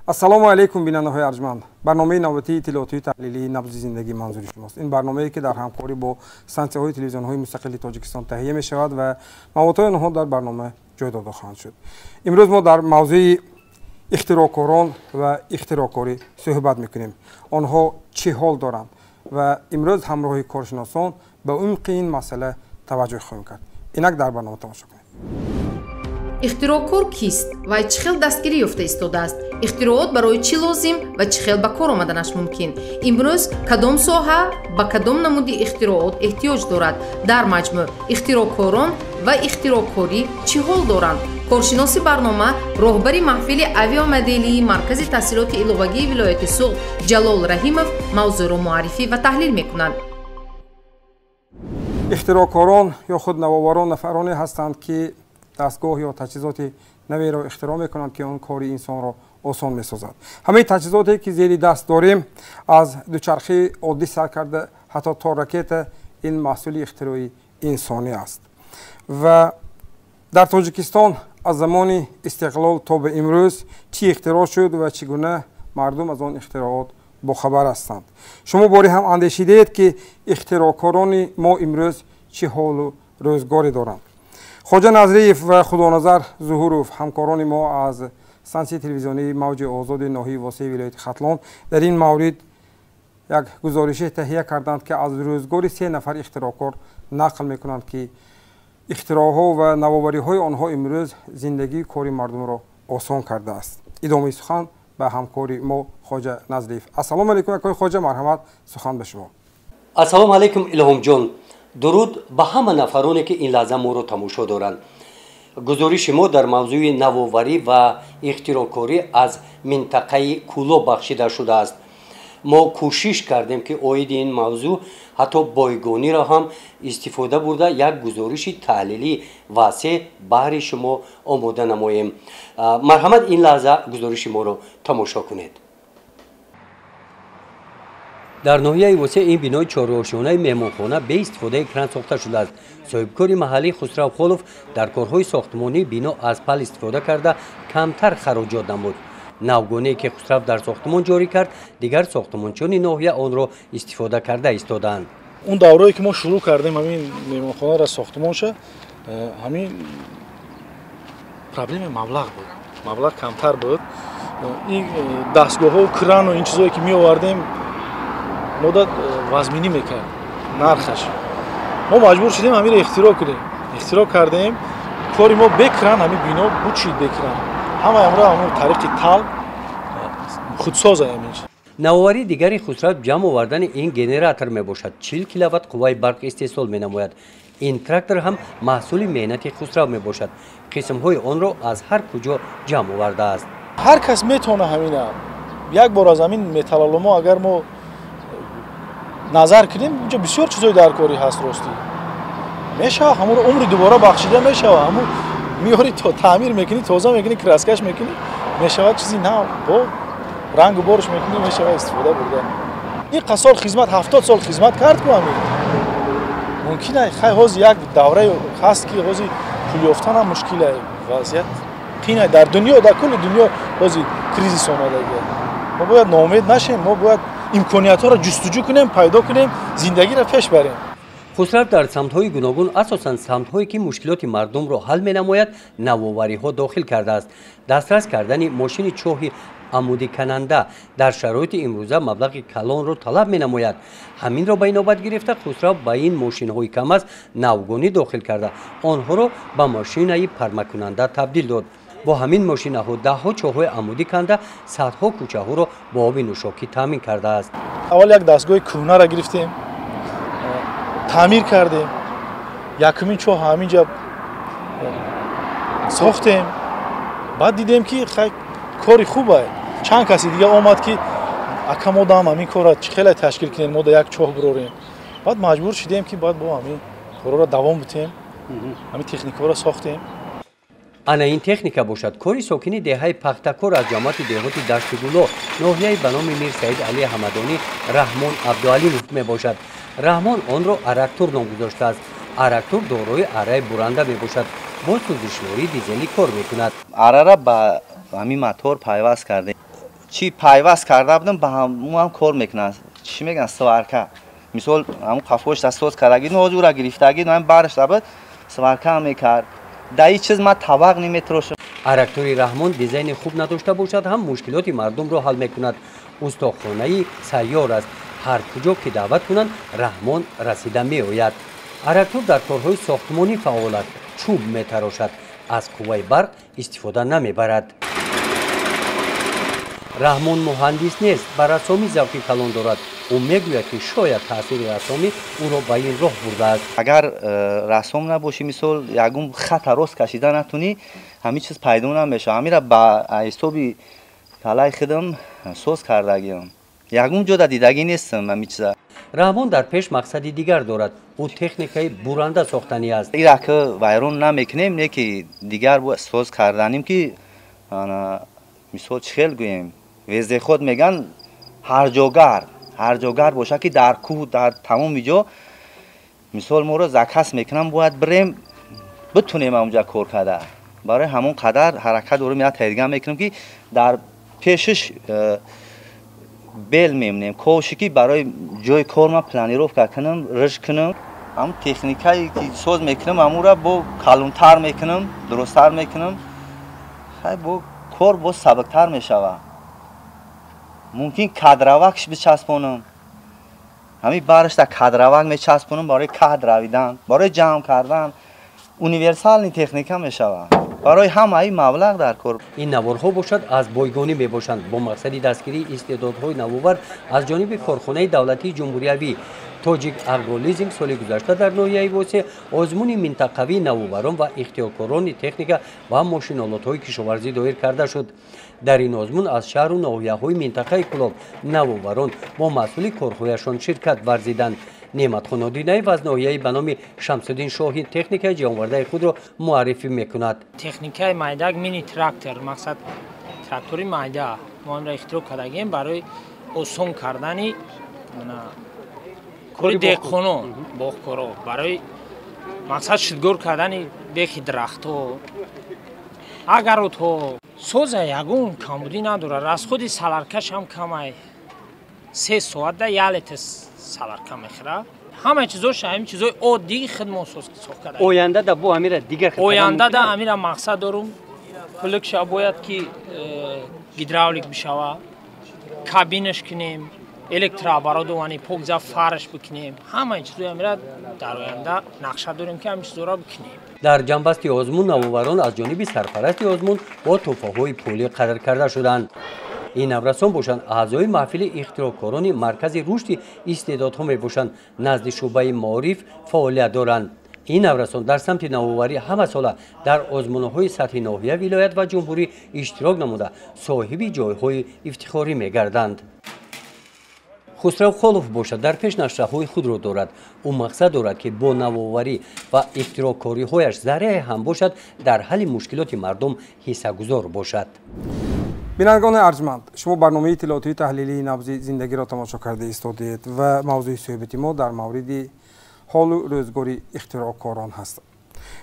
Ассалому алайкум, бинандаҳои арҷманд. Барномаи навбатии иттилоотии таҳлилии «Набзи зиндагӣ» манзури шумост. Ин барномае, ки дар ҳамкорӣ бо стансияҳои телевизионҳои мустақили Тоҷикистон таҳия мешавад ва маводҳои онҳо дар барнома ҷой дода хоҳанд шуд. Имрӯз мо дар мавзӯи ихтироъкорон ва ихтироъкорӣ суҳбат мекунем. Онҳо чӣ ҳол доранд ва имрӯз ҳамроҳи коршиносон ба умқи ин масъала таваҷҷӯҳ хоҳем кард. Инак дар барнома тамошо кунед. Ихтироъкор кист ва чӣ хел дастгирӣ ёфта истодааст? Ихтироот барои чӣ лозим ва чӣ хел ба кор омаданаш мумкин? Имрӯз кадом соҳа ба кадом намуди ихтироот эҳтиёҷ дорад? Дар маҷмӯъ, ихтироъкорон ва ихтироъкорӣ чӣ ҳол доранд? Коршиноси барнома, роҳбари маҳфили авиамоделии Маркази таҳсилоти иловагии вилояти Суғд Ҷалол Раҳимов мавзӯъро муаррифӣ ва таҳлил мекунанд. Ихтироъкорон ё худ навоварон нафароне ҳастанд, ки дастгоҳ ё таҷҳизоти наверо ихтироъ мекунанд, ки он кори инсонро осон месозад. Ҳамаи таҷҳизоте, ки зери даст дорем, аз дучархи оддӣ сар карда ҳатто то ракета, ин маҳсули ихтирои инсонӣ аст. Ва дар Тоҷикистон аз замони истиқлол то ба имрӯз чӣ ихтироъ шуд ва чӣ гуна мардум аз он ихтироот бохабар ҳастанд? Шумо боре ҳам андешидаед, ки ихтироъкорони мо имрӯз чӣ ҳолу рӯзгоре доранд? Хоҷа Назриев ва Худоназар Зуҳуров, ҳамкорони мо аз стансияи телевизионии «Мавҷи озоди» ноҳияи Восеи вилояти Хатлон, дар ин маврид як гузорише таҳия карданд, ки аз рӯзгори се нафар ихтироъкор нақл мекунанд, ки ихтироъҳо ва навовариҳои онҳо имрӯз зиндагии кори мардумро осон кардааст. Идомаи сухан ба ҳамкори мо Хоҷа Назриев. Ассалому алайкум, акои Хоҷа, марҳамат, сухан ба шумо. Ассалому алайкум, Илҳомҷон. Дуруд ба ҳама нафароне, ки ин лаҳза моро тамошо доранд. Гузориши мо дар мавзӯи навоварӣ ва ихтироъкорӣ аз минтақаи Кӯлоб бахшида шудааст. Мо кӯшиш кардем, ки оиди ин мавзӯъ ҳатто бойгониро ҳам истифода бурда, як гузориши таҳлилӣ васеъ баҳри шумо омода намоем. Марҳамат, ин лаҳза гузориши моро тамошо кунед. Дар ноҳияи Восеъ ин бинои чоррошонаи меҳмонхона бе истифодаи кран сохта шудааст. Соҳибкори маҳаллӣ Хусрав Холов дар корҳои сохтмонии бино аз пал истифода карда, камтар хароҷот намуд. Навгоние, ки Хусрав дар сохтмон ҷорӣ кард, дигар сохтмончиёни ноҳия онро истифода карда истодаанд. Он даврое, ки мо шурӯъ кардем ҳамин меҳмонхонаро сохтмонша, ҳамин проблемаи маблағ буд, маблағ камтар буд. Ин дастгоҳҳо, крану ин чизое, ки меовардем, мода вазминӣ мекард нархаш. Мо маҷбур шудем ҳаминро ихтироъ кунем. Ихтироъ кардем, кори мо бе кран ҳамин бино бучид, бе кран ҳамаи амро ҳамон тариқи тал худсоза ҳамин. Навоварии дигари Хусрав ҷамъ овардани ин генератор мебошад. 40 киловатт қувваи барқ истеҳсол менамояд. Ин трактор ҳам маҳсули меҳнати Хусрав мебошад. Қисмҳои онро аз ҳар куҷо ҷамъ овардааст. Ҳар кас метавона ҳамина. Як бор аз ҳамин металлоломо агар мо назар кунем, инҷо бисёр чизои даркорӣ ҳаст. Ростӣ, мешава ҳамонро умри дубора бахшида мешава. Ҳамун меёри, таъмир мекунӣ, тоза мекунӣ, краскаш мекунӣ, мешавад чизи нав, бо рангу борш мекунӣ, мешава истифода бурда. Ин қасол хизмат, 70 сол хизмат кард ку ҳамин. Мумкин хай, ҳозир як даврае ҳаст, ки ҳозир пул ёфтанам мушкиле, вазъият қина дар дунё, дар кулли дунё ҳозир кризис омадагия. Мо бояд ноумед нашем, мо бояд имкониятҳоро ҷустуҷӯ кунем, пайдо кунем, зиндагиро пеш барем. Хусрав дар самтҳои гуногун, асосан самтҳое, ки мушкилоти мардумро ҳал менамояд, навовариҳо дохил кардааст. Дастрас кардани мошини чоҳи амудикананда дар шароити имрӯза маблағи калонро талаб менамояд. Ҳаминро ба инобат гирифта, Хусрав ба ин мошинҳои КамАЗ навгонӣ дохил карда, онҳоро ба мошинаи пармакунанда табдил дод. Бо ҳамин мошинаҳо даҳҳо чоҳҳои амудӣ канда, садҳо кӯчаҳоро бо оби нӯшокӣ таъмин кардааст. Аввал як дастгоҳи кӯҳнаро гирифтем, таъмир кардем, якумин чоҳ ҳаминҷа сохтем. Баъд дидем, ки хай, кори хубе. Чанд каси дига омад, ки ака, мо дам ҳамин корро чӣ хеле ташкил кунем, мо да як чоҳ бирорем. Баъд маҷбур шудем, ки баъд бо ҳамин корҳоро давом битем, ҳамин техникаҳоро сохтем. Ана ин техника бошад, кори сокини деҳаи Пахтакор аз ҷамоати деҳоти Дашти Гуло, ноҳияи ба номи Мир Саид Али Ҳамадонӣ Раҳмон Абдуалимов мебошад. Раҳмон онро арактур ном гузоштааст. Арактур дорои араи буранда мебошад, бо сӯзишвории дизелӣ кор мекунад. Арара ба ҳамин мотор пайваст кардем. Чӣ пайваст карда будам, ба ҳамун ҳам кор мекунад. Чӣ мегӯянд, сварка. Мисол, ҳамун қафош соз кардаги, ҳозир ура гирифтаги, ҳам барш буд, сварка мекард. Дар ин чиз ман табақ неметрошам. Арактори Раҳмон дизайни хуб надошта бошад ҳам, мушкилоти мардумро ҳал мекунад. Устохонаи сайёр аст. Ҳар куҷо ки даъват кунанд, Раҳмон расида меояд. Арактор дар корҳои сохтмонӣ фаъол аст, чӯб метарошад, аз қувваи барқ истифода намебарад. Раҳмон муҳандис нест, ба рассомӣ завқи калон дорад. Ӯ мегӯяд, ки шояд таъсири рассомӣ ӯро ба ин роҳ бурдааст. Агар рассом набошӣ, мисол, ягон хата рост кашида натунӣ, ҳамин чиз пайдо намешавад. Ҳамира ба ҳисоби калаи худам соз кардагиам. Ягон ҷода дидагӣ нестам ҳамин чиза. Раҳмон дар пеш мақсади дигар дорад. Ӯ техникаи буранда сохтанӣ аст. Ира ки вайрон намекунем, не ки дигар соз карданем, ки мисол, чӣ хел гӯем, вездеход меган, ҳарҷогар, ҳарҷогар боша, ки дар кӯҳ, дар тамоми ҷо, мисол, моро заказ мекунам, бояд бирем, битунем ҳамонҷа кор карда. Барои ҳамон қадар ҳаракат дорем. Як тайдиган мекунем, ки дар пешиш бел мемонем, ковши, ки барои ҷои кор ман планировка кунам, риш кунам. Ҳамн техникае ки соз мекунам, ҳамура бо калонтар мекунам, дурусттар мекунам. Хай, бо кор боз сабуктар мешавад. Мумкин кадравакш бичаспонам, ҳамин барашта кадравак мечаспонам, барои кад равидан, барои ҷамъ кардан. Универсальный техника мешавад. Барои ҳамаи маблағ дар кор. Ин наворҳо бошад, аз бойгонӣ мебошанд. Бо мақсади дастгирии истеъдодҳои навовар аз ҷониби корхонаи давлатии ҷумҳуриявӣ Тоҷик Агролизинг соли гузашта дар ноҳияи Восеъ озмуни минтақавии навоварон ва ихтиёркорони техника ва мошинолотҳои кишоварзӣ доир карда шуд. Дар ин озмун аз шаҳру ноҳияҳои минтақаи Кӯлоб навоварон бо маҳсули корҳояшон ширкат варзиданд. Неъматхон Одинаев аз ноҳияи ба номи Шамсуддин Шоҳин техникаи ҷамъовардаи худро муаррифӣ мекунад. Техникаи майдак, мини трактор, мақсад трактори майда мо инро ихтироъ кардагем барои осон кардани кори деҳқонон, боғкоро, барои мақсад шидгор кардани бехи дарахтҳо, агаротҳо. Соза, ягон камбудӣ надорад. Расходи соляркаш ҳам камай, 3 соатда як литр солярка мехӯрад. Ҳамаи чизош ҳамин чизои оддии худмон сохт карда. Оянда да бо ҳамира дигар? Оянда да ҳамира мақсад дорум. Плугша бояд ки гидравлик бишава, кабинаш кунем, электрооборудование, покза, фарш бикунем. Ҳамаи чизои ҳамира дар оянда нақша дорем, ки ҳамин чизоро бикунем. Дар ҷамъбасти озмун навоварон аз ҷониби сарпарасти озмун бо тӯҳфаҳои пулӣ қадр карда шуданд. Ин наврасон бошанд, аъзои маҳфили ихтироъкорони маркази рушди истеъдодҳо мебошанд, назди шӯъбаи маориф фаъолият доранд. Ин наврасон дар самти навоварӣ ҳамасола дар озмунҳои сатҳи ноҳия, вилоят ва ҷумҳурӣ иштирок намуда, соҳиби ҷойҳои ифтихорӣ мегарданд. Хусрав Холов бошад, дар пеш нақшаҳои худро дорад. Ӯ мақсад дорад, ки бо навоварӣ ва ихтироъкориҳояш заррае ҳам бошад, дар ҳалли мушкилоти мардум ҳиссагузор бошад. Бинандагони арҷманд, шумо барномаи иттилоотии таҳлилии Набзи зиндагиро тамошо карда истодед ва мавзӯи суҳбати мо дар мавриди ҳолу рӯзгори ихтироъкорон ҳаст.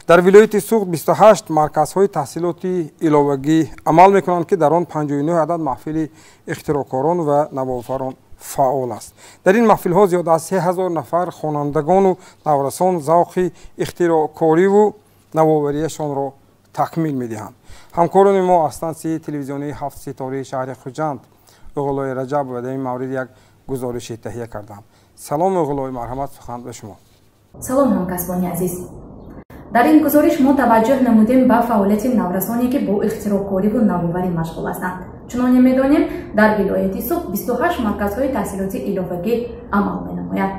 Дар вилояти Суғд 28 марказҳои таҳсилоти иловагӣ амал мекунанд, ки дар он 59 адад маҳфили ихтироъкорон ва навоварон фаъол аст. Дар ин маҳфилҳо зиёда аз 3000 нафар хонандагону наврасон завқи ихтироъкориву навоварияшонро такмил медиҳанд. Ҳамкорони мо аз стансияи телевизионии ҳафт ситораи шаҳри Хуҷанд, Оғлои Раҷаб, дар ин маврид як гузориши таҳия карданд. Салом, Оғлои, марҳамат, сухан ба шумо. Салом, ҳамкасбони азиз. Дар ин гузориш мо таваҷҷӯҳ намудем ба фаъолияти наврасоне, ки бо ихтироъкориву навоварӣ машғул ҳастанд. Чуноне медонем, дар вилояти Суғд 28 марказҳои таҳсилоти иловагӣ амал менамояд.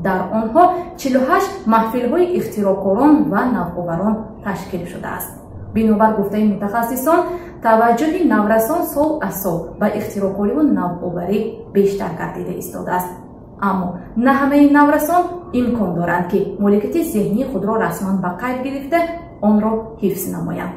Дар онҳо 48 маҳфилҳои ихтироъкорон ва навоварон ташкил шудааст. Бинобар гуфтаи мутахассисон, таваҷҷӯҳи наврасон сол аз сол ба ихтироъкориву навоварӣ бештар гардида истодааст. Аммо на ҳамаи наврасон имкон доранд, ки моликияти зеҳнии худро расман ба қайд гирифта, онро ҳифз намоянд.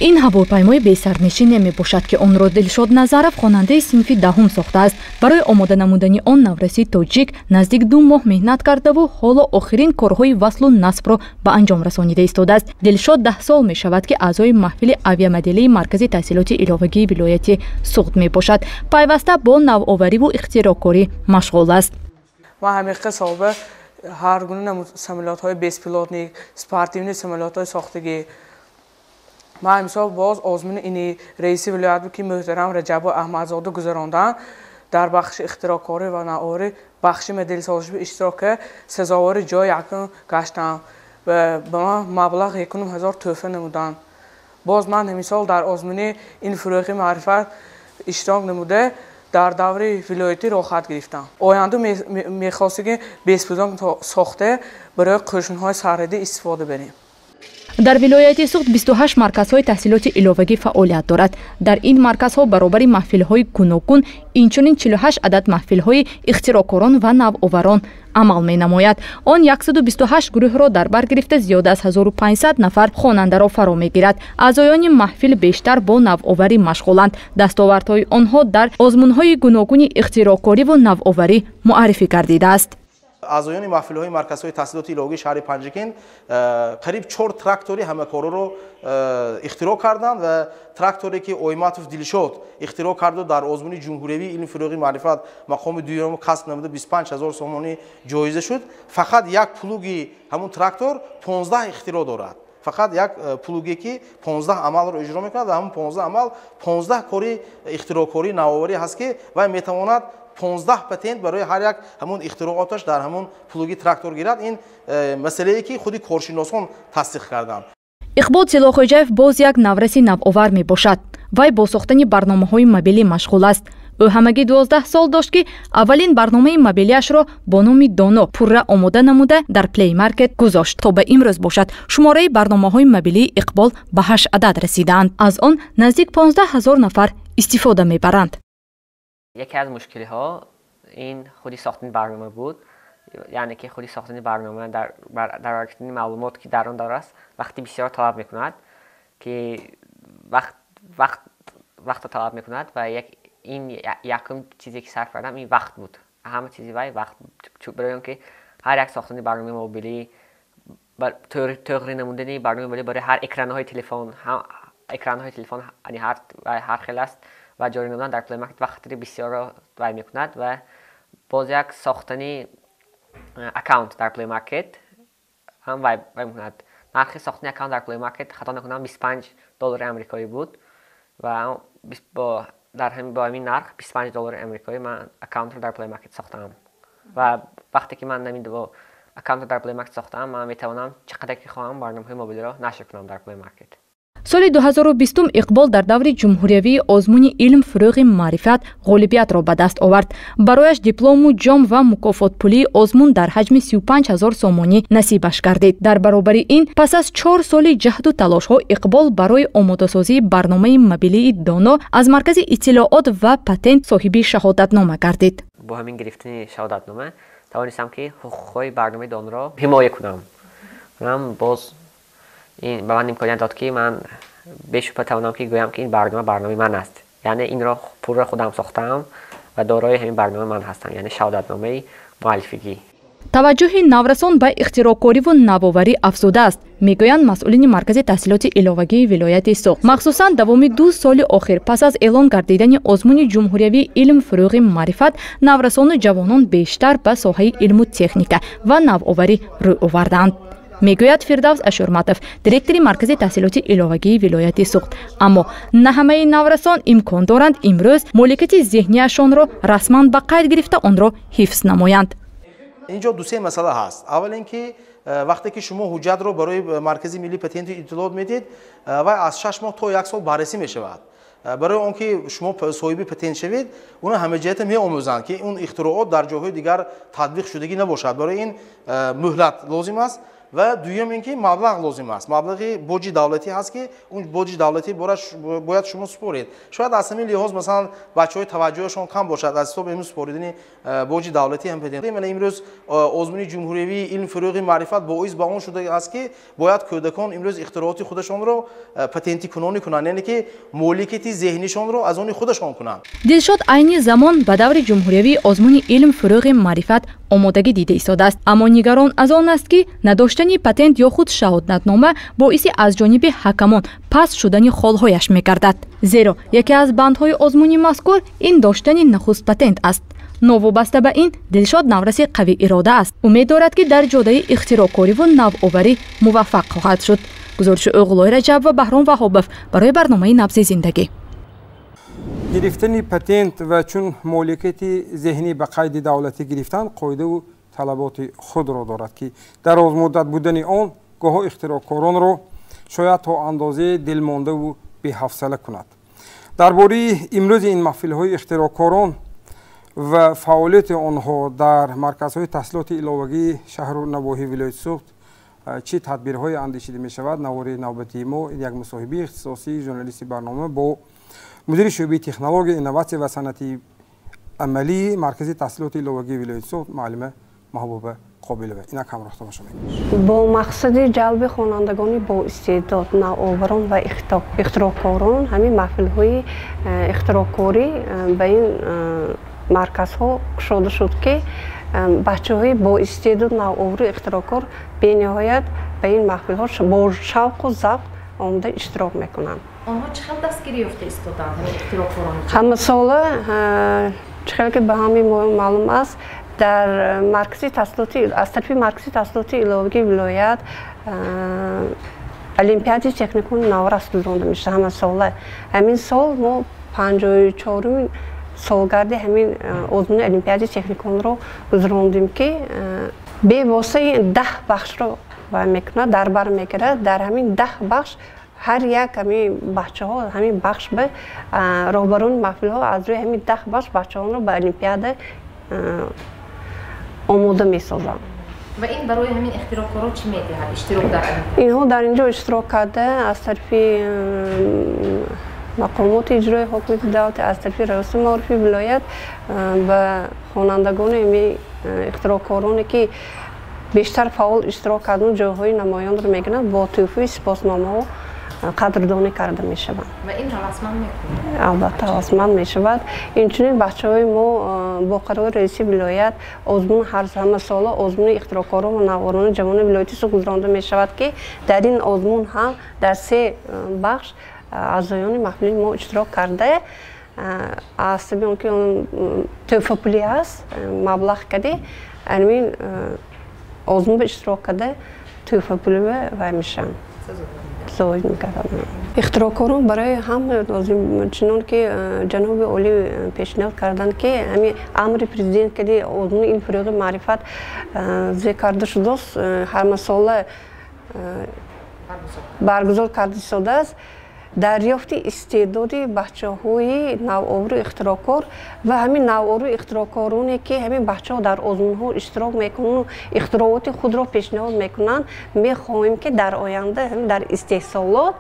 Ин ҳавопаймои бесарнишине мебошад, ки онро Дилшод Назаров, хонандаи синфи 10 сохтааст. Барои омода намудани он навраси тоҷик наздик 2 моҳ меҳнат кардаву ҳоло охирин корҳои васлу насбро ба анҷом расонида истодааст. Дилшод 10 сол мешавад, ки аъзои маҳфили авиамоделии Маркази таҳсилоти иловагии вилояти Суғд мебошад. Пайваста бо навовариву ихтироъкорӣ машғул аст. Ман ҳамиқа соҳиба ҳар гуна самолётҳои беспилотник, спортивный самолётҳои сохтагӣ. Ман имсол боз озмуни ини раиси вилоят ки муҳтарам Раҷабо Аҳмадзода гузаронданд, дар бахши ихтироъкорӣ ва навоварӣ бахши моделсозӣ иштирок карда, сазовори ҷои якум гаштам ва ба ман маблағ 1 500 тӯҳфа намуданд. Боз ман ҳамисол дар озмуни ин фурӯғи маърифат иштирок намуда, дар даври вилоятӣ роҳхат гирифтам. Оянда мехостем, ки беспилотник сохта барои қӯшунҳои сарҳадӣ истифода барем. Дар вилояти Суғд 28 марказҳои таҳсилоти иловагӣ фаъолият дорад. Дар ин марказҳо баробари маҳфилҳои гуногун инчунин 48 адад маҳфилҳои ихтироъкорон ва навоварон амал менамояд. Он 128 гурӯҳро дар бар гирифта, зиёда аз 1500 нафар хонандаро фаро мегирад. Аъзоёни маҳфил бештар бо навоварӣ машғуланд. Дастовардҳои онҳо дар озмунҳои гуногуни ихтироъкориву навоварӣ муаррифӣ гардидааст. Аъзоёни маҳфилҳои марказҳои таҳсилоти иловагии шаҳри Панҷакент қариб 4 трактори ҳамакороро ихтироъ карданд ва тракторе ки Ойматов Дилшод ихтироъ карду дар озмуни ҷумҳуриявии илм фурӯғи маърифат мақоми дуюм касб намуда 25 000 сомонӣ ҷоиза шуд. Фақат як плуги ҳамун трактор 15 ихтироъ дорад. Фақат як плуге ки 15 амалро иҷро мекунад ва ҳамун 15 амал 15 кори ихтироъкории навоварӣ ҳаст, ки вай метавонад 15 патент барои ҳар як ҳамун ихтирооташ дар ҳамун плуги трактор гирад. Ин масъалае ки худи коршиносон тасдиқ карданд. Иқбол Тилоқоҷаев боз як навраси навовар мебошад. Вай бо сохтани барномаҳои мобилӣ машғул аст. Ӯ ҳамагӣ 12 сол дошт, ки аввалин барномаи мобилиашро бо номи Доно пурра омода намуда дар Play Market гузошт. То ба имрӯз бошад, шумораи барномаҳои мобилии Иқбол ба 8 адад расидаанд. Аз он наздик 15 000 нафар истифода мебаранд. Яке аз мушкилиҳо ин худи сохтани барнома буд, яъне ки худи сохтани барнома дар баровардани маълумот, ки дар он давр аст, вақти бисёр талаб мекунад, ки вақтро талаб мекунад ва ин якум чизе ки сарф кардам ин вақт буд. Ҳама чизи вай вақт, барои он ки ҳар як сохтани барномаи мобилӣ, тӯғри намудани барномаи мобилӣ барои ҳар экранҳои телефон, экранҳои телефон ҳар хел аст ва ҷорӣ намудан дар Play Market вақтри бисёрро вай мекунад ва боз як сохтани аккаунт дар Play Market ҳам вай мекунад. Нархи сохтани аккаунт дар Play Market, хато накунам, $25 амрикоӣ буд ва бо ҳамин нарх $25 амрикоӣ ман аккаунтро дар Play Market сохтаам. Ва вақте ки ман аккаунтро дар Play Market сохтаам, ман метавонам чӣ қадар ки хоҳам барномаҳои мобилиро нашр кунам дар Play Market. Соли 2020 Иқбол дар даври ҷумҳуриявии озмуни илм фурӯғи маърифат ғолибиятро ба даст овард. Барояш диплому, ҷом ва мукофотпулии озмун дар ҳаҷми 35 000 сомонӣ насибаш гардид. Дар баробари ин, пас аз 4 соли ҷаҳду талошҳо Иқбол барои омодасозии барномаи мобилии Доно аз Маркази иттилоот ва патент соҳиби шаҳодатнома гардид. Бо ҳамин гирифтани шаҳодатнома тавонистам, ки ҳуқуқҳои барномаи Доноро ҳимоя кунам. Ман боз ин ба ман имконият дод, ки ман бешубҳа тавонам ки гӯям, ки ин барнома барномаи ман аст. Яъне инро пурра худам сохтаам ва дорои ҳамин барнома ман ҳастам, яъне шаҳодатномаи муаллифигӣ. Таваҷҷӯҳи наврасон ба ихтироъкориву навоварӣ афзудааст, мегӯянд масъулини Маркази таҳсилоти иловагии вилояти Суғд. Махсусан давоми 2 соли охир пас аз эълон гардидани озмуни ҷумҳуриявии илм фурӯғи маърифат, наврасону ҷавонон бештар ба соҳаи илму техника ва навоварӣ рӯй овардаанд, мегӯяд Фирдавс Ашурматов, директори Маркази таҳсилоти иловагии вилояти Суғд. Аммо на ҳамаи наврасон имкон доранд имрӯз моликияти зеҳнияшонро расман ба қайд гирифта онро ҳифз намоянд. Инҷо ду-се масъала ҳаст. Аввал ин ки вақте ки шумо ҳуҷҷатро барои Маркази миллии патенти иттилоот медиҳед, вай аз 6 моҳ то 1 сол баррасӣ мешавад. Барои он ки шумо соҳиби патент шавед, уна ҳамаҷиҳата меомӯзанд, ки он ихтироот дар ҷойҳои дигар татбиқ шудагӣ набошад. Барои ин муҳлат лозим аст. Ва дуюм ин ки маблағ лозим аст. Маблағи боҷи давлатӣ ҳаст, ки он боҷи давлатӣ бояд шумо супоред. Шояд аз ҳамин лиҳоз, масалан, бачаҳои таваҷҷӯҳашон кам бошад аз ҳисоби ҳамин супоридани боҷи давлатӣ ҳам патент. Мана имрӯз озмуни ҷумҳуриявии илм, фурӯғи маърифат боис ба он шудааст, ки бояд кӯдакон имрӯз ихтирооти худашонро патентикунонӣ кунанд, яъне ки моликияти зеҳнишонро аз они худашон кунанд. Дилшод айни замон ба даври ҷумҳуриявии озмуни илм, фурӯғи маърифат омодагӣ дида истодааст, аммо нигарон аз он аст, ки надоштани патент ё худ шаҳодатнома боиси аз ҷониби ҳакамон паст шудани холҳояш мегардад, зеро яке аз бандҳои озмуни мазкур ин доштани нахуст патент аст. Новобаста ба ин, Дилшод навраси қавӣ ирода аст. Умед дорад, ки дар ҷодаи ихтироъкориву навоварӣ муваффақ хоҳад шуд. Гузориши Оғлои Раҷаб ва Баҳром Ваҳобов барои барномаи «Набзи зиндагӣ». Гирифтани патент ва чун моликияти зеҳнӣ ба қайди давлатӣ гирифтан қоидаву талаботи худро дорад, ки дарозмуддат будани он гоҳо ихтироъкоронро шояд то андозаи дилмондаву беҳавсала кунад. Дар бораи имрӯзи ин маҳфилҳои ихтироъкорон ва фаъолияти онҳо дар марказҳои таҳсилоти иловагии шаҳру навоҳии вилояти Суғд чӣ тадбирҳое андешида мешавад, навори навбатии мо як мусоҳибаи ихтисосии журналисти барнома бо мудири шӯъбаи технология, инноватсия ва санъати амалии маркази таҳсилоти иловагии вилояти Суғд муаллима Маҳбуба Қобилова. Инак ҳамроҳ тамошо мекунем. Бо мақсади ҷалби хонандагони боистеъдод, навоварон ва ихтироъкорон ҳамин маҳфилҳои ихтироъкорӣ ба ин марказҳо кушода шуд, ки бачаҳои боистеъдод, навовару ихтироъкор бениҳоят ба ин маҳфилҳо бо шавқу завқ омода иштирок мекунанд. Онҳо чӣ хел дастгирӣ ёфта истоданд, ҳамин ихтироъкорон? Ҳамасола, чӣ хел ки ба ҳамаи мо маълум аст, дар маркази таҳсилоти аз тарафи маркази таҳсилоти иловагии вилоят олимпиадаи техникуми наврас гузаронда мешавад ҳамасола. Ҳамин сол мо 54-умин солгарди ҳамин озмуни олимпиадаи техникумро гузарондем, ки бевосита 10 бахшро вай мекунад, дар бар мегирад. Дар ҳамин 10 бахш ҳар як ҳамин бачаҳо ҳамин бахш ба роҳбарони маҳфилҳо аз рӯи ҳамин 10 бахш бачаҳонро ба олимпиада омода месозанд. Ва ин барои ҳамин ихтироъкорон чӣ медиҳад иштирок дар олимпиада? Инҳо дар ин ҷо иштирок карда аз тарафи мақомоти иҷрои ҳокимияти давлатӣ, аз тарафи раёсати маорифи вилоят ба хонандагони ҳамин ихтироъкороне, ки бештар фаъол иштирок кардан, ҷойҳои намоёнро мегиранд, бо тӯҳфаи сипосномаҳо қадрдонӣ карда мешаванд. Ва ин ҳавасманд мекунад? Албатта, ҳавасманд мешавад. Инчунин бачаҳои мо бо қарори раиси вилоят озмун ҳар ҳамасола озмуни ихтироъкорон ва навоварони ҷавони вилояти Суғд гузаронда мешавад, ки дар ин озмун ҳам дар се бахш аъзоёни маҳфили мо иштирок карда, аз сабаби он ки он тӯҳфапулӣ аст, маблағ кардӣ, ҳамин озмун ба иштирок карда тӯҳфапулӣ вай мешаванд, зоид мекарданд. Ихтироъкорон барои ҳама лозим, чунон ки ҷаноби олӣ пешниҳод карданд, ки ҳамин амри президент кади озмуни илм, фурӯғи маърифат зикр карда шудааст, ҳамасола баргузор карда истодааст. Дарёфти истеъдоди бачаҳои навовару ихтироъкор ва ҳамин навовару ихтироъкороне, ки ҳамин бачаҳо дар озмунҳо иштирок мекунанд, ихтирооти худро пешниҳод мекунанд, мехоҳем, ки дар оянда дар истеҳсолот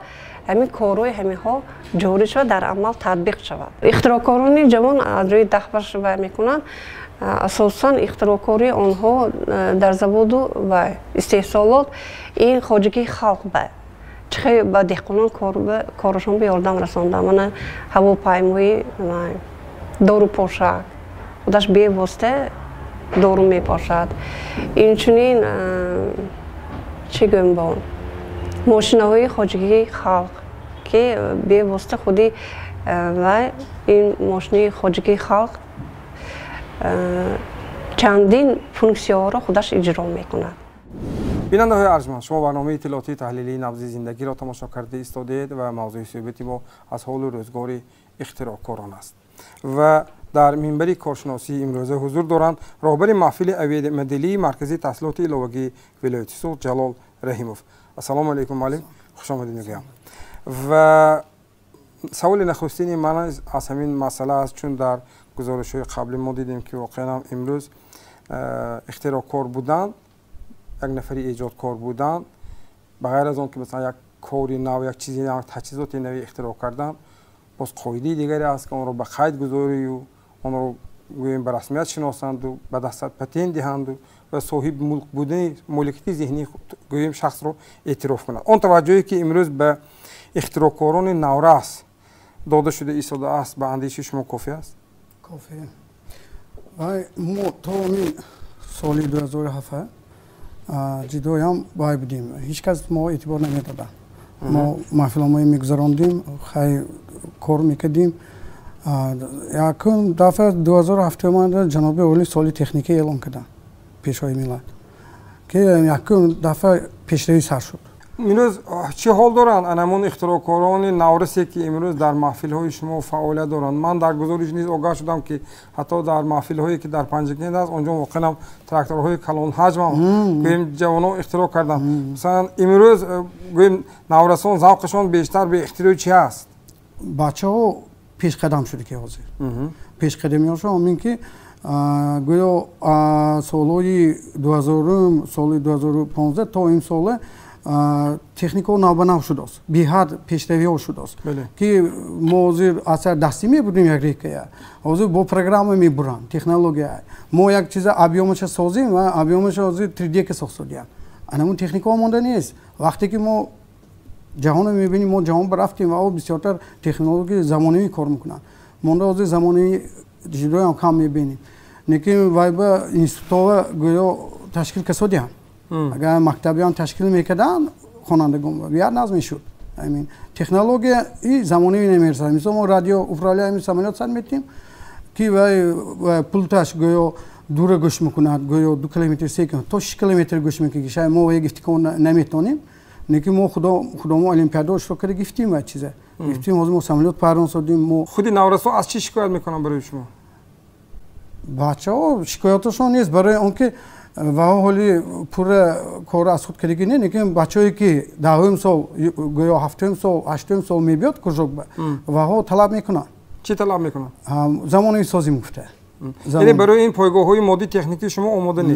ҳамин корҳои ҳаминҳо ҷорӣ шавад, дар амал татбиқ шавад. Ихтироъкорони ҷавон аз рӯи 10 бахш вай мекунанд. Асосан ихтироъкории онҳо дар заводу ва истеҳсолот ин хоҷагии халқ ба чихе ба деҳқонон корашон ба ёрдам расонда. Мана ҳавопаймои дорупошак худаш бевосита дору мепошад. Инчунин, чӣ гӯем, бо мошинаҳои хоҷагии халқ, ки бевосита худи вай ин мошини хоҷагии халқ чандин функсияҳоро худаш иҷро мекунад. Бинандаҳои арҷманд, шумо барномаи иттилоотии таҳлилии «Набзи зиндагиро» тамошо карда истодаед ва мавзӯи суҳбати мо аз ҳолу рӯзгори ихтироъкорон аст. Ва дар минбари коршиносии имрӯза ҳузур доранд роҳбари маҳфили авиамоделии маркази таҳсилоти иловагии вилояти Суғд Ҷалол Раҳимов. Ассалому алайкум, муаллим, хушомадед мегӯям. Ва саволи нахустини ман аз ҳамин масъала аст, чун дар гузоришҳои қаблӣ мо дидем, ки воқеан ҳам имрӯз ихтироъкор будан як нафари эҷодкор будан, ба ғайр аз он ки масалан як кори нав, як чизи нав, таҷҳизоти нави ихтироъ кардан, боз қоидаи дигаре аст, ки онро ба қайд гузорию онро гӯем ба расмият шиносанду ба дастат патент диҳанду ва соҳиби мулк будани моликияти зеҳнии гӯем шахсро эътироф кунад. Он таваҷҷӯҳе, ки имрӯз ба ихтироъкорони наврас дода шуда истодааст, ба андешаи шумо кофӣ аст? Кофӣ. Мо то соли 2007 ҷидоям вай будем, ҳеҷ кас мо эътибор намедоданд. Мо маҳфилҳои мегузарондем, хай кор мекардем. Якум дафъа 2007 ҷаноби олӣ соли техникӣ эълон карданд, пешвои миллат, ки якум дафъа пешравӣ сар шуд. Имрӯз чӣ ҳол доранд анамон ихтироъкорони наврасе, ки имрӯз дар маҳфилҳои шумо фаъолият доранд? Ман дар гузориш низ огаҳ шудам, ки ҳатто дар маҳфилҳое, ки дар Панҷакент аст, онҷо воқеан тракторҳои калонҳаҷмам гӯем ҷавонон ихтироъ карданд. Масалан, имрӯз гӯем наврасон завқашон бештар ба ихтирои чи аст? Бачаҳо пешқадам шуда, ки ҳозир пешқадамиҳошон ҳамин ки гӯё солҳои 2000, соли 2015 то ин сола техникаҳо навбанав шудааст, беҳад пешравиҳо шудааст, ки мо ҳозир асар дастӣ мебурдем як рекая, ҳозир бо программа мебуранд, технология. Мо як чиза объёмаша созем ва объёмаша ҳозир 3D ка сохтодиям. Анамун техникаҳо монда нест. Вақте ки мо ҷаҳонро мебинем, мо ҷаҳон рафтем ва о бисёртар технологияи замонавӣ кор мекунанд. Монда ҳозир замонавӣ ҷудоям кам мебинем. Лекин вай ба институтҳо гӯё ташкил касодиям. Агар мактабиам ташкил мекарданд, хонандагон бияд назм мешуд. Технология и замонавӣ намерасад. Мисол, мо радио управляемый самолёт сар метиҳем, ки вай пулташ гӯё дура гӯш мекунад, гӯё 2 километр, 3 километр, то 6 километр гӯш мекунад, ки шояд мо вай гифтикон наметонем. Лекин мо худомо олимпиада иштирок карда гифтим ва чиза гифтим. Ҳозир мо самолёт парвон содим. Мо худи наврасо аз чӣ шикоят мекунанд барои шумо? Бачаҳо шикояташон нест, барои он ки ваҳо ҳоли пурра корро аз худ кардагӣ не. Лекин бачаҳое, ки 10-ум сол, гӯё 7-ум сол, 8-ум сол мебиёд кружок, ваҳо талаб мекунанд. Чӣ талаб мекунанд? Замонави созим гуфта. Яъне барои ин пойгоҳҳои моддӣ техникии шумо омода не?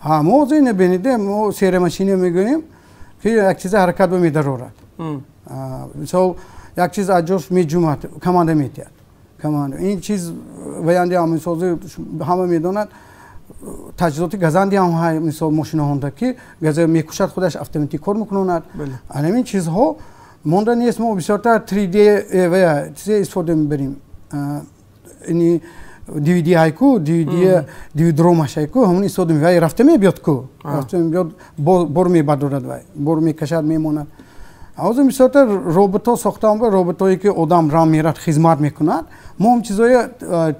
Мо ҳозир ина бинеде, мо серомашина мегӯем, ки як чиза ҳаракат ба медарорад. Мисол, як чиз аз ҷош меҷумад, команда метиҳад, команда. Ин чиз ваянди ҳам, мисол, ҳама медонад, таҷҳизоти газанди ҳам ҳай, мисол мошинаҳонда, ки газа мекушад, худаш автоматик кор мекунонад. Ҳамин чизҳо монда нест. Мо бисёртар 3D ва чизе истифода мебарем. Ини DVD ҳайку, DVD DVD-ромаш ҳайку, ҳамон истифода мебарем. Вай рафта мебиёд ку, рафта мебиёд, бор мебардорад, вай бор мекашад, мемонад. Ҳозир бисёртар роботҳо сохтаам, роботҳое, ки одам рам мерад, хизмат мекунад. Мо ҳам чизҳои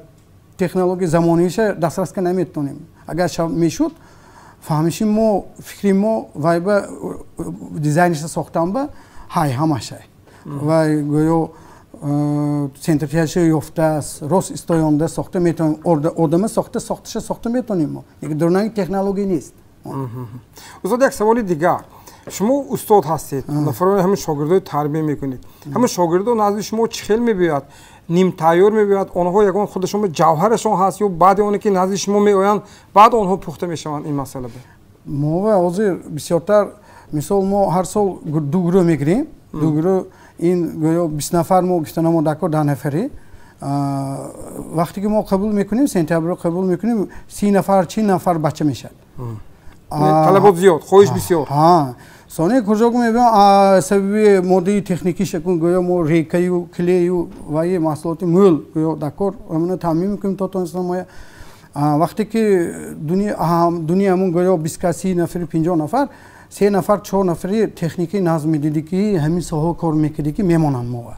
технологияи замонавиша дастрас карда наметавонем. Агар мешуд, фаҳмиши мо, фикри мо вай ба дизайниша сохтан ба ҳай ҳамашай. Вай гӯё центрияша ёфтааст, рост истоёнда сохта метавонем, одама сохта, сохташа сохта метавонем мо. Лекин дурнаги технология нест. Устод, як саволи дигар. Шумо устод ҳастед, нафарони ҳамин шогирдои тарбия мекунед. Ҳамин шогирдо назди шумо чӣ хел мебиёяд? Нимтайёр мебиёяд? Онҳо ягон худашон ҷавҳарашон ҳаст ё баъди оне ки назди шумо меоянд, баъд онҳо пухта мешаванд ин масъала? Мо ҳозир бисёртар, мисол, мо ҳар сол ду гурӯҳ мегирем, ду гурӯҳ, ин гӯё 20 нафар мо гуфтанамо дакор, 10 нафарӣ. Вақте ки мо қабул мекунем, сентябрро қабул мекунем, 30 нафар, 40 нафар бача мешавад. Талабот зиёд, хоҳиш бисёр. Сони кружок мебиём, сабаби моддаи техникӣ шакун, гӯё мо рейкаю, клею ваи маҳсулоти мӯл гӯё дакор ҳамина таъмин мекунем то тонистан моя. Вақте ки дуни ҳамун гӯё 20 кас, 30 нафари, 50 нафар, 3 нафар, 4 нафари техникӣ назм медидӣ, ки ҳамин соҳа кор мекардӣ, ки мемонанд мо.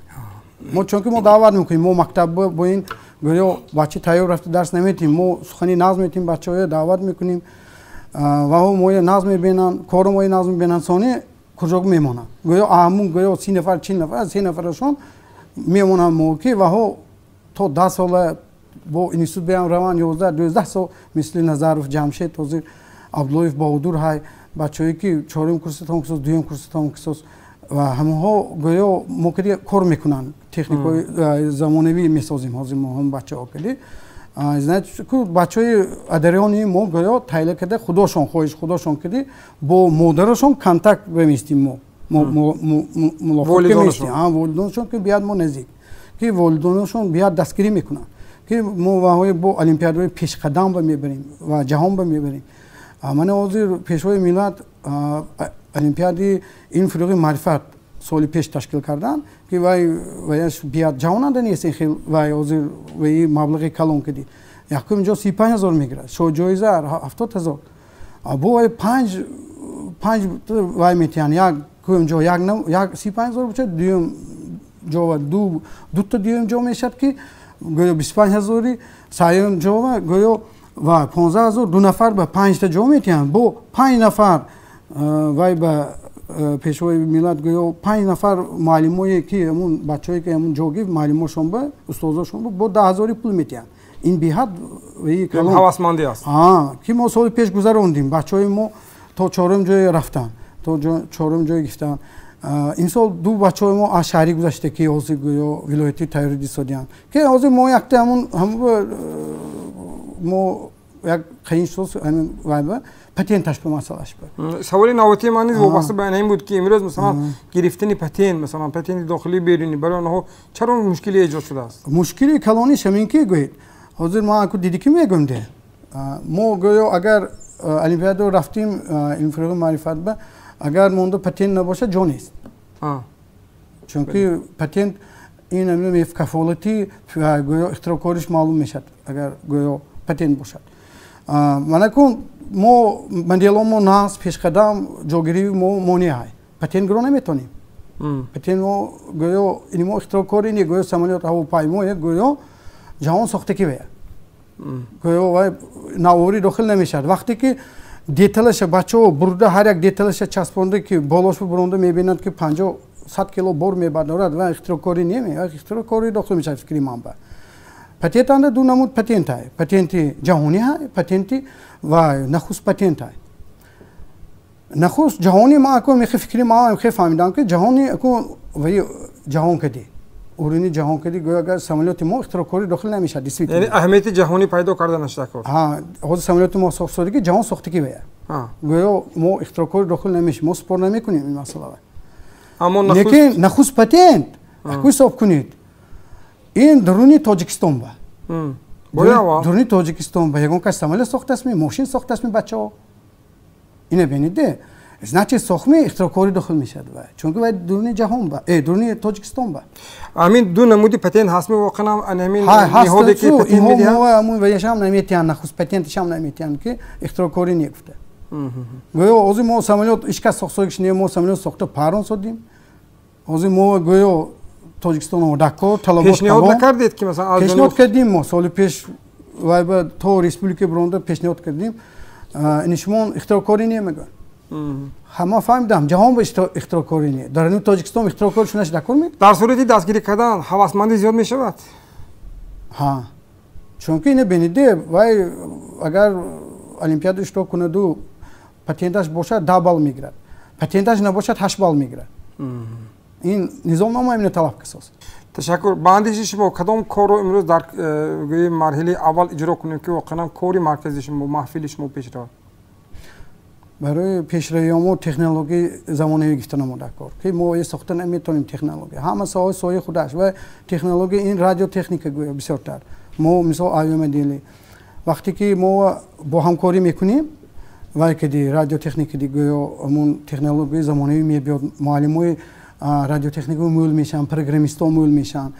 Мо чунки мо даъват мекунем, мо мактаб бо ин гӯё бача тайёр рафта дарс наметиҳем, мо сухани назм метиҳем, бачаҳоя даъват мекунем ва моя назм мебинанд, кору моя назм мебинанд, сони кружок мемонанд. Гӯё ҳамун гӯё 30 нафар, 40 нафар, 3 нафарашон мемонанд мо, ки ваҳо то 10 сола бо институт биям раванд, 11, 12 сол, мисли Назаров Ҷамшед, ҳозир Абдуллоев Баҳодур ҳай, бачаҳое ки 4-юм курси тамом кисос, 2-юм курси тамом кисос, ва ҳамонҳо гӯё мо кади кор мекунанд, техникаҳои замонавӣ месозем ҳозир мо ҳам бачаҳо кади. Значит, ку бачаҳои адариони мо гӯё тайла карда худошон хоҳиш худошон кардӣ бо модарашон контакт беместим мо мулоқот меместим. Волидонашон ки биёд мо наздик, ки волидонашон биёд дастгирӣ мекунанд, ки мо ваҳои бо олимпиадаҳои пешқадам ба мебарем ва ҷаҳон ба мебарем. Мана ҳозир пешвои миллат олимпиади илм фурӯғи маърифат соли пеш ташкил карданд, ки вай ваяш биёд ҷавонанда нест ин хел вай ҳозир ваи маблағи калон кардӣ. Якум ҷо 35 000 мегирад, шоҳҷоиза 70 000. Бо вай панҷ вай метиҳанд, якум ҷо як 35 000 бошад, дуюм ҷо ва дута дуюм ҷо мешавад ки гӯё 25 000, сеюм ҷо ва гӯё ва 15 000, ду нафар ба панҷта ҷо метиҳанд. Бо панҷ нафар вай ба пешвои миллат гӯё панҷ нафар муаллимое ки ҳамун бачаҳое ки ҳамун ҷо гирифт муаллимошон ба устозошон бо 10 000 пул метиҳанд. Ин беҳад ҳавасмандӣ аст. Ки мо соли пеш гузарондем, бачаҳои мо то чорум ҷое рафтанд, то чорум ҷое гирифтанд. Имсол ду бачаҳои мо аз шаҳрӣ гузашта ки ҳозир гӯё вилоятӣ тайёрӣ дисодианд, ки ҳозир мо якта ҳамун мо як қиин шуд ҳамин вайба патенташ ба масъалаш ба. Саволи навбатии ман низ вобаста ба ин буд ки имрӯз масалан гирифтани патент, масалан патенти дохилӣ берунӣ барои онҳо чаро мушкиле эҷод шудааст? Мушкили калониш ҳамин ки гӯед ҳозир ман аку диди ки мегӯем де мо гӯё агар олимпиада рафтим илм фурӯғи маърифат ба агар монда патент набошад ҷо нест. Чунки патент ин ҳамин кафолати гӯё ихтироъкориш маълум мешавад агар гӯё патент бошад. Манакун мо моделомо нас пешқадам ҷогирии мо монеъ патент гиро наметонем. Патент мо гӯё ин мо ихтироъкори не, гӯё самолёт ҳавопаймое гӯё ҷаҳон сохтакӣ вая гӯё вай навоварӣ дохил намешавад. Вақте ки деталаша бачаҳо бурда ҳар як деталаша часпонда ки болош буронда мебинанд ки 50-100 кило бор мебардорад ва ихтироъкорӣ не, ихтироъкорӣ дохил мешавад фикри ман ба. Патент анда ду намуд патент ҳай, патенти ҷаҳонӣ ҳай, патенти ва нахуст патент ҳай. Нахуст ҷаҳонӣ ман аку мехе фикри ман мехе фаҳмидам ки ҷаҳонӣ аку ваи ҷаҳон кадӣ урини ҷаҳон кадӣ гӯё агар самолёти мо ихтироъкорӣ дохил намешавад. Действительно яъне аҳамияти ҷаҳонӣ пайдо карда нашуда кор. Ҳозир самолёти мо сохтшудагӣ ҷаҳон сохтагӣ вая гӯё мо ихтироъкорӣ дохил намешавем, мо спор намекунем ин масъаларо. Лекин нахуст патент аку ҳисоб кунед ин дуруни Тоҷикистон ба. Дуруни Тоҷикистон ба ягон кас самолёт сохтастми, мошин сохтастми бачаҳо. Ина бинед, значит сохми ихтироъкорӣ дохил мешавад вай, чунки вай дуруни ҷаҳон ба, дуруни Тоҷикистон ба. Ҳамин ду намуди патент ҳастми воқеан ҳамин ниҳоде ки патент медиҳанд? Ҳамун ваяшам наметиҳанд, нахуст патенташам наметиҳанд ки ихтироъкорӣ не гуфта. Гӯё ҳозир мо самолёт ҳеҷ кас сохтагиш не, мо самолёт сохта парон содим. Ҳозир мо гӯё Тоҷикистон омода кор талабот пешниҳод накардед ки масалан пешниҳод кардем мо соли пеш вай ба то республика буронда пешниҳод кардем. Ин шумо ихтироъкорӣ не мегӯянд. Ҳама фаҳмидам ҷаҳон ба ихтироъкорӣ не, дар ин Тоҷикистон ихтироъкорӣ шунаш дакор ме? Дар сурати дастгирӣ кардан ҳавасмандӣ зиёд мешавад? Ҳа, чунки ина бениде вай агар олимпиада иштирок кунаду патенташ бошад 10 балл мегирад, патенташ набошад 8 балл мегирад. Ин низомнома именно талаб касос. Ташаккур. Ба андешаи шумо кадом корро имрӯз дар марҳилаи аввал иҷро кунем ки воқеан кори маркази шумо, маҳфили шумо пеш равад? Барои пешравии мо технологияи замонавӣ гирифта намуда кор, ки мо сохта наметавонем технология. Ҳама соҳаи соҳаи худаш ва технология ин радиотехника гӯё бисёртар. Мо мисол авиамодели вақте ки мо бо ҳамкорӣ мекунем вай кади радиотехника гӯё ҳамун технологияи замонавӣ мебиёд, муаллимои радиотехника мӯл мешаванд, программистҳо мӯл мешаванд.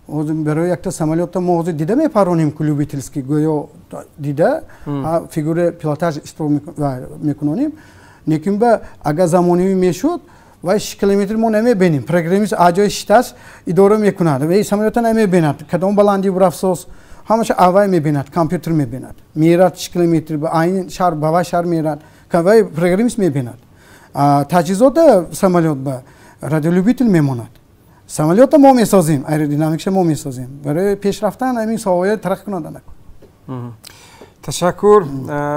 Барои якта самолёта мо ҳозир дида мепаронем ку любительский гӯё дида фигура пилотаж иштирок мекунонем, лекин ба агар замонавӣ мешуд вай 6 километр мо намебинем. Программист аз ҷои шиташ идора мекунад, вай самолёта намебинад, кадом баландӣ бурафсоз ҳамаша аввай мебинад, компютер мебинад, мерад 6 километр ба айн шаҳр ба вай шаҳр мерад, вай программист мебинад. Таҷҳизота самолёт ба радиолюбитель мемонад. Самолёта мо месозем, аэродинамикша мо месозем. Барои пешрафтан ҳамин соҳаҳоя тараққӣ кунанда накун. Ташаккур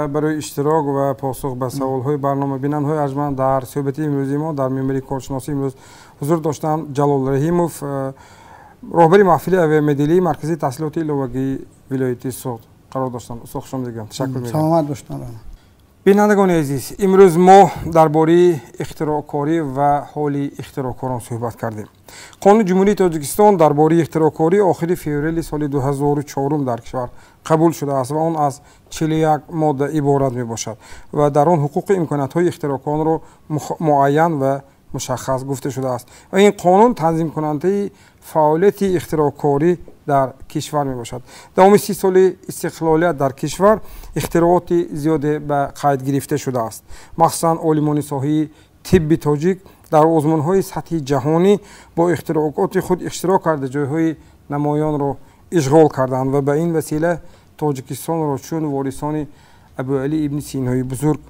барои иштирок ва посух ба саволҳои барнома. Бинандагони арҷманд, дар суҳбати имрӯзи мо дар мембари коршиносӣ имрӯз ҳузур доштанд Ҷалол Раҳимов, роҳбари маҳфили авиамоделии Маркази таҳсилоти иловагии Вилояти Суғд қарор доштанд. Устод, хуш омадед. Ташаккур мегӯям. Саломат бошед. Бинандагони азиз, имрӯз мо дар бораи ихтироъкорӣ ва ҳоли ихтироъкорон суҳбат кардем. Қонуни Ҷумҳурии Тоҷикистон дар бораи ихтироъкорӣ охири феврали соли 2004 дар кишвар қабул шудааст ва он аз 41 модда иборат мебошад ва дар он ҳуқуқи имкониятҳои ихтироъкоронро муайян ва мушаххас гуфта шудааст ва ин қонун танзимкунандаи фаъолияти ихтироъкорӣ дар кишвар мебошад. Давоми 30 соли истиқлолият дар кишвар ихтирооти зиёде ба қайд гирифта шудааст. Махсусан олимони соҳаи тибби тоҷик дар озмунҳои сатҳи ҷаҳонӣ бо ихтироъоти худ иштирок карда, ҷойҳои намоёнро ишғол карданд ва ба ин васила Тоҷикистонро чун ворисони Абуалӣ ибни Синои бузург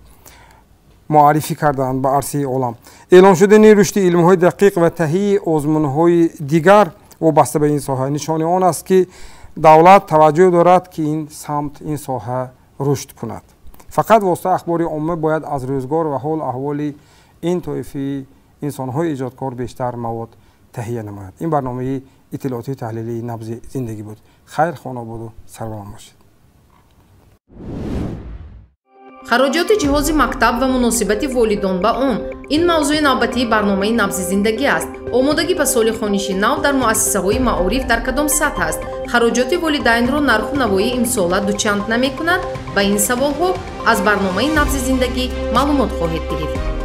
муаррифӣ карданд ба арсаи олам. Эълон шудани рушди илмҳои дақиқ ва таҳияи озмунҳои дигар вобаста ба ин соҳа нишони он аст, ки давлат таваҷҷӯҳ дорад, ки ин самт, ин соҳа рушд кунад. Фақат воситаи ахбори омма бояд аз рӯзгор ва ҳол аҳволи ин тоифаи инсонҳои эҷодкор бештар мавод таҳия намояд. Ин барномаи иттилоотии таҳлилии Набзи зиндагӣ буд. Хайр, хонободу сарбаланд бошед. Хароҷоти ҷиҳози мактаб ва муносибати волидон ба он. Ин мавзӯи навбатии барномаи Набзи зиндагӣ аст. Омодагӣ ба соли хониши нав дар муассисаҳои маориф дар кадом сатҳ аст? Хароҷоти волидайнро нарху навои имсола дучанд намекунад? Ба ин саволҳо аз барномаи Набзи зиндагӣ маълумот хоҳед гирифт.